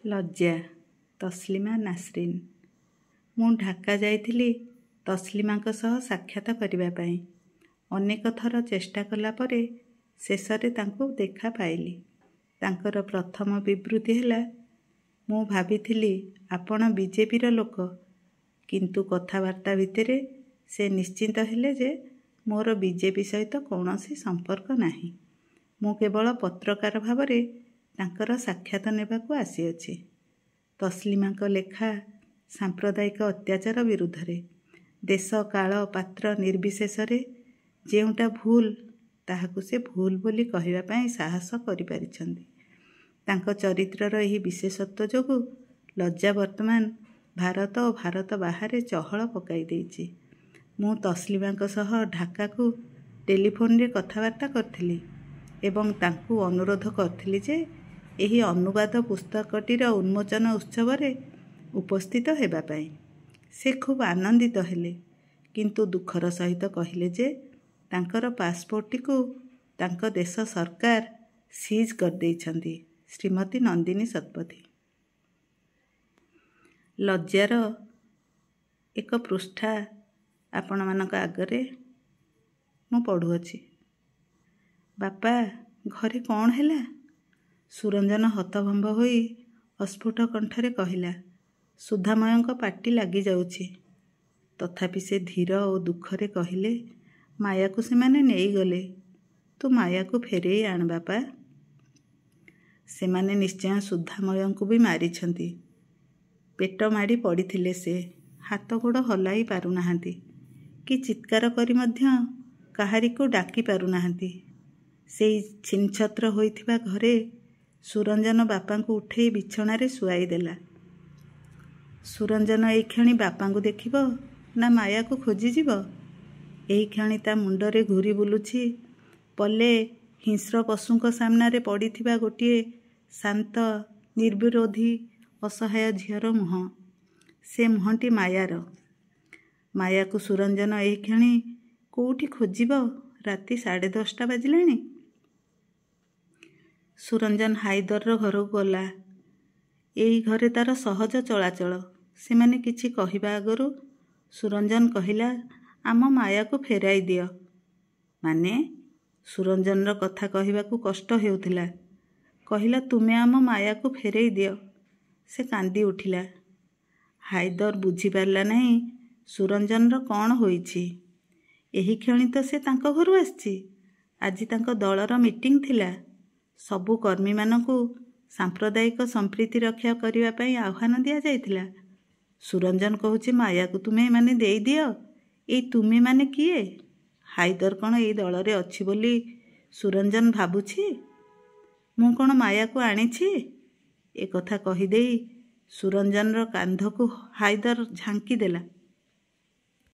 ଲଜ୍ଜା, ତସଲିମା ନାସରିନ୍। ମୁଁ ଢାକା ଯାଇଥିଲି ତସଲିମାଙ୍କ ସହ ସାକ୍ଷାତ କରିବା ପାଇଁ। ଅନେକ ଥର ଚେଷ୍ଟା କଲା ପରେ ଶେଷରେ ତାଙ୍କୁ ଦେଖା ପାଇଲି। ତାଙ୍କର ପ୍ରଥମ ବିବୃତି ହେଲା, ମୁଁ ଭାବିଥିଲି ଆପଣ ବିଜେପିର ଲୋକ। କିନ୍ତୁ କଥାବାର୍ତ୍ତା ଭିତରେ ସେ ନିଶ୍ଚିତ ହେଲେ ଯେ ମୋର ବିଜେପି ସହିତ କୌଣସି ସମ୍ପର୍କ ନାହିଁ। ମୁଁ କେବଳ ପତ୍ରକାର ଭାବରେ ତାଙ୍କର ସାକ୍ଷାତ ନେବାକୁ ଆସିଅଛି। ତସଲିମାଙ୍କ ଲେଖା ସାମ୍ପ୍ରଦାୟିକ ଅତ୍ୟାଚାର ବିରୁଦ୍ଧରେ। ଦେଶ କାଳ ପାତ୍ର ନିର୍ବିଶେଷରେ ଯେଉଁଟା ଭୁଲ, ତାହାକୁ ସେ ଭୁଲ ବୋଲି କହିବା ପାଇଁ ସାହସ କରିପାରିଛନ୍ତି। ତାଙ୍କ ଚରିତ୍ରର ଏହି ବିଶେଷତ୍ୱ ଯୋଗୁଁ ଲଜ୍ଜା ବର୍ତ୍ତମାନ ଭାରତ ଓ ଭାରତ ବାହାରେ ଚହଳ ପକାଇ ଦେଇଛି। ମୁଁ ତସଲିମାଙ୍କ ସହ ଢାକାକୁ ଟେଲିଫୋନରେ କଥାବାର୍ତ୍ତା କରିଥିଲି ଏବଂ ତାଙ୍କୁ ଅନୁରୋଧ କରିଥିଲି ଯେ ଏହି ଅନୁବାଦ ପୁସ୍ତକଟିର ଉନ୍ମୋଚନ ଉତ୍ସବରେ ଉପସ୍ଥିତ ହେବା ପାଇଁ। ସେ ଖୁବ୍ ଆନନ୍ଦିତ ହେଲେ, କିନ୍ତୁ ଦୁଃଖର ସହିତ କହିଲେ ଯେ ତାଙ୍କର ପାସପୋର୍ଟଟିକୁ ତାଙ୍କ ଦେଶ ସରକାର ସିଜ୍ କରିଦେଇଛନ୍ତି। ଶ୍ରୀମତୀ ନନ୍ଦିନୀ ଶତପଥୀ। ଲଜ୍ଜାର ଏକ ପୃଷ୍ଠା ଆପଣମାନଙ୍କ ଆଗରେ ମୁଁ ପଢ଼ୁଅଛି। ବାପା, ଘରେ କ'ଣ ହେଲା? ସୁରଞ୍ଜନ ହତଭମ୍ବ ହୋଇ ଅସ୍ଫୁଟ କଣ୍ଠରେ କହିଲା, ସୁଧାମୟଙ୍କ ପାଟି ଲାଗିଯାଉଛି। ତଥାପି ସେ ଧୀର ଓ ଦୁଃଖରେ କହିଲେ, ମାୟାକୁ ସେମାନେ ନେଇଗଲେ। ତୁ ମାୟାକୁ ଫେରେଇ ଆଣ ବାପା। ସେମାନେ ନିଶ୍ଚୟ ସୁଧାମୟଙ୍କୁ ବି ମାରିଛନ୍ତି। ପେଟ ମାଡ଼ି ପଡ଼ିଥିଲେ ସେ। ହାତ ଗୋଡ଼ ହଲାଇ ପାରୁନାହାନ୍ତି କି ଚିତ୍କାର କରି ମଧ୍ୟ କାହାରିକୁ ଡାକି ପାରୁନାହାନ୍ତି। ସେଇ ଛିନ୍ଛତ୍ର ହୋଇଥିବା ଘରେ ସୁରଞ୍ଜନ ବାପାଙ୍କୁ ଉଠେଇ ବିଛଣାରେ ଶୁଆଇ ଦେଲା। ସୁରଞ୍ଜନ ଏଇକ୍ଷଣି ବାପାଙ୍କୁ ଦେଖିବ ନା ମାୟାକୁ ଖୋଜିଯିବ? ଏହିକ୍ଷଣି ତା ମୁଣ୍ଡରେ ଘୂରି ବୁଲୁଛି ପଲେ ହିଂସ୍ର ପଶୁଙ୍କ ସାମ୍ନାରେ ପଡ଼ିଥିବା ଗୋଟିଏ ଶାନ୍ତ, ନିର୍ବିରୋଧୀ, ଅସହାୟ ଝିଅର ମୁହଁ। ସେ ମୁହଁଟି ମାୟାର। ମାୟାକୁ ସୁରଞ୍ଜନ ଏହିକ୍ଷଣି କୋଉଠି ଖୋଜିବ? ରାତି 10:30 ବାଜିଲାଣି। ସୁରଞ୍ଜନ ହାଇଦରର ଘରକୁ ଗଲା। ଏଇ ଘରେ ତାର ସହଜ ଚଳାଚଳ। ସେମାନେ କିଛି କହିବା ଆଗରୁ ସୁରଞ୍ଜନ କହିଲା, ଆମ ମାୟାକୁ ଫେରାଇ ଦିଅ। ମାନେ? ସୁରଞ୍ଜନର କଥା କହିବାକୁ କଷ୍ଟ ହେଉଥିଲା। କହିଲା, ତୁମେ ଆମ ମାୟାକୁ ଫେରେଇ ଦିଅ। ସେ କାନ୍ଦି ଉଠିଲା। ହାଇଦର ବୁଝିପାରିଲା ନାହିଁ ସୁରଞ୍ଜନର କ'ଣ ହୋଇଛି। ଏହିକ୍ଷଣି ତ ସେ ତାଙ୍କ ଘରୁ ଆସିଛି। ଆଜି ତାଙ୍କ ଦଳର ମିଟିଂ ଥିଲା। ସବୁ କର୍ମୀମାନଙ୍କୁ ସାମ୍ପ୍ରଦାୟିକ ସମ୍ପ୍ରୀତି ରକ୍ଷା କରିବା ପାଇଁ ଆହ୍ୱାନ ଦିଆଯାଇଥିଲା। ସୁରଞ୍ଜନ କହୁଛି, ମାୟାକୁ ତୁମେ ଏମାନେ ଦେଇଦିଅ। ଏଇ ତୁମେମାନେ କିଏ? ହାଇଦର କ'ଣ ଏଇ ଦଳରେ ଅଛି ବୋଲି ସୁରଞ୍ଜନ ଭାବୁଛି? ମୁଁ କ'ଣ ମାୟାକୁ ଆଣିଛି? ଏକଥା କହିଦେଇ ସୁରଞ୍ଜନର କାନ୍ଧକୁ ହାଇଦର ଝାଙ୍କି ଦେଲା।